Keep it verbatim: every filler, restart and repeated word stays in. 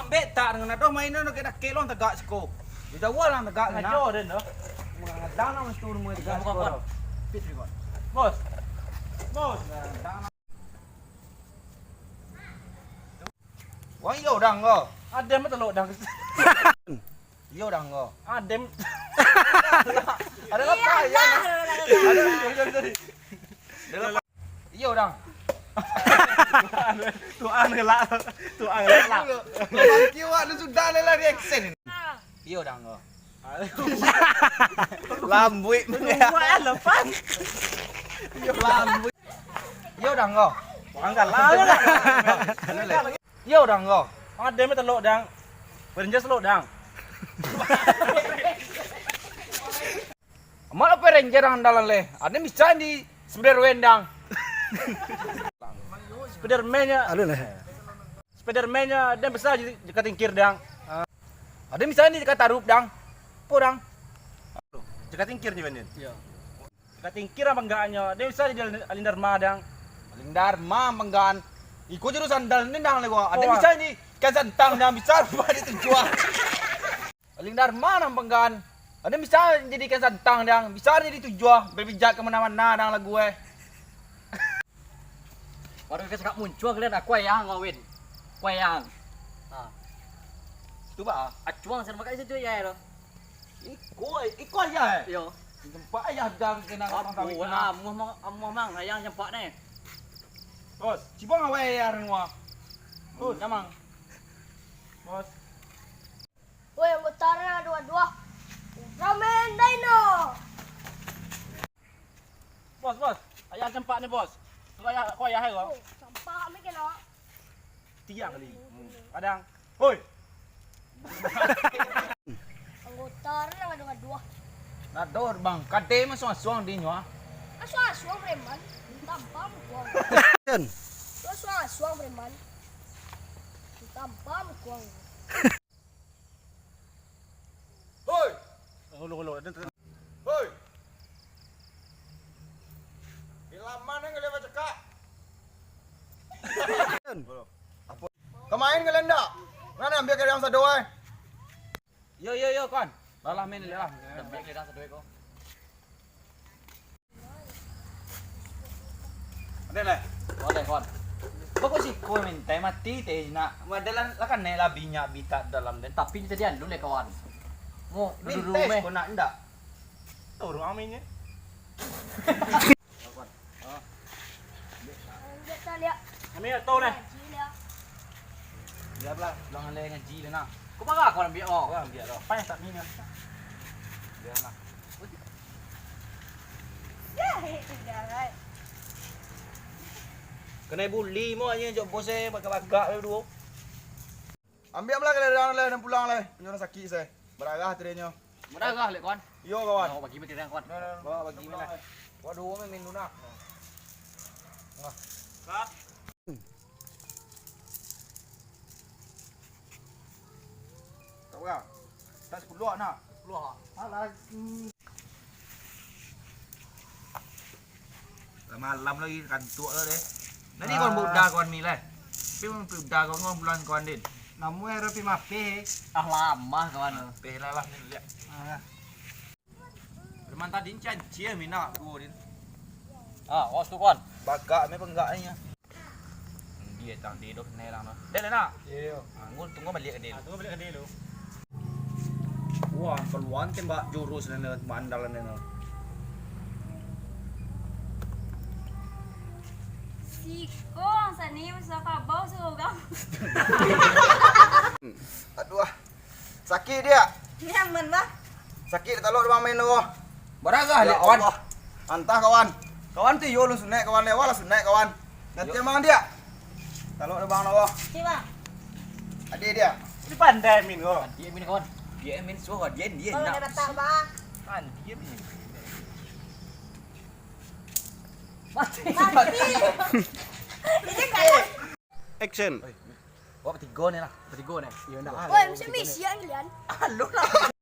Betak dengan ado main dah kek dakek lo tagak siko. Di jauah lah tagak. Sengaja den tu. Mengadang lah tu rumah tagak siko. Bos. Bos. Wah, iyo dang ko. Adem betul lo dang. Iyo dang ko. Adem. Ada apa ya? Ada, sorry, sorry, sorry. Iyo dang. Tuan gelak. Tuan gelak lah. Bangki awak tu sudah lah reaction. Iyo dang ko. Lambuik. Buat lepas. Lambuik. Iyo dang ko. Orang galak. Iyo dang ko. Ada mah telok dang. Berenjas telok dang. Amat apa ranger dang dalam leh? Ada bisa di Spiderman dang. Spiderman-nya. Ada leh. Spiderman-nya dia besar je, jaka tingkir dang. Ada bisa di jaka tarup dang. Po dang. Jaka tingkir je bandin. Iya. Jaka tingkir apa enggaknya? Dia bisa di Alindarma dang. Alindarma manggaan. Iko jurusan dal ni dang lego. Ada bisa di ikan santang dang bisa apa di tujuan. Aling Dharma nan panggaan. Ado bisa jadikan santang dang, bisa jadi tujuah, bapijak ka mana-mana dang lagu eh. Baru ka cakap muncuang kalian, aku ayang kawin. Aku ayang. Ha. Tu ba. Acuang sen makai situ ya lo. Iko, iko ayah eh. Yo. Tempat ayah dang kena orang tahu. Amuah mang, amuah mang ayang jampak ni. Bos, cibang awai ayah renua. Bos, jamang. Bos. Woi, anggota Arena dua dua. Ramen Dino. Bos, bos. Ayah campak ni, bos. Tu ayah, ko ayah ko. Oh, campak mi kena. Tiang kali. Hmm. Kadang. Hoi. Anggota Arena dua dua. Nador, Bang. Kade masuang-suang di nyo, ah. Asuang-asuang preman. Tampa mukuang. Asuang-asuang preman. Tampa mukuang. Hoi! Halo, halo. Hoi! Di lama ni kalian bacakak? Apa? Kamain kalian ndak? Mana ambil kalian sado eh? Yo, yo, yo, kawan. Lah, lah, main, lah. Ambil kalian sado eh, ko. Ado lah. Boleh, kawan. Bako siko mintai mati teh nak. Madalan lah kan naik lah minyak bitak dalam den. Tapi jadi anu leh, kawan. Mau dulu meh. Ko nak ndak? Turun aminnyo. Kawan. Oh. Ambil tak lihat. Ambil tak tahu leh. Ngaji lihat. Biarlah, pulang alai ngaji lah nah. Kau marah kau ambil oh. Kau ambil lah. Apa yang tak minum? Biarlah. Kanai buli mo anjing, jok bos eh, bagak-bagak bae duo. Ambiak lah kadang-kadang lah, dan pulang lah. Punya urang sakik saya. Baragah tadi nyo. Baragah lek, kawan. Yo, kawan. Oh, bagi mati kawan. Nah, nah, nah. Bawa bagi mana? Waduh, main dulu nah. Wah. Kat. Tak berapa? Tak sepuluh nak? Sepuluh ah. Alah. Lah malam lagi, kantuak lah deh. Nanti kawan budak kawan ni lah. Tapi mun budak kawan, kawan bulan kawan din. Namu eh, Ropi mapeh. Ah, lama kawan. Peh lah lah ni lihat. Ah. Preman tadi ni cancia mina duo din. Ah, awas tu, kawan. Bagak me penggaknya. Dia tang dia doh nai lang doh. Dah lah nak. Iyo. Ah, ngul tunggu balik ke dia. Ah, tunggu balik ke dia dulu. Wah, keluar tembak jurus dan maandalan dan. Siko sani masa kabau surang. Aduh ah. Sakik dia. Nyaman bah. Sakik talok dibang main tu. Baragah ya Allah. Antah kawan. Kawan tu yo lu sunaik kawan lewa lah sunaik kawan. Nanti emang dia. Talok dibang lawa. Siapa? Adik dia. Ini pandai min ko. Dia min kawan. Dia min suah dia dia nak. Kalau dia datang bah. Kan dia min. Mati. Mati. Ini kalah. Action. Wak batigo ni lah. Batigo ni. Iyo ndak. Woi, mesti misi yang lian. Alu lah.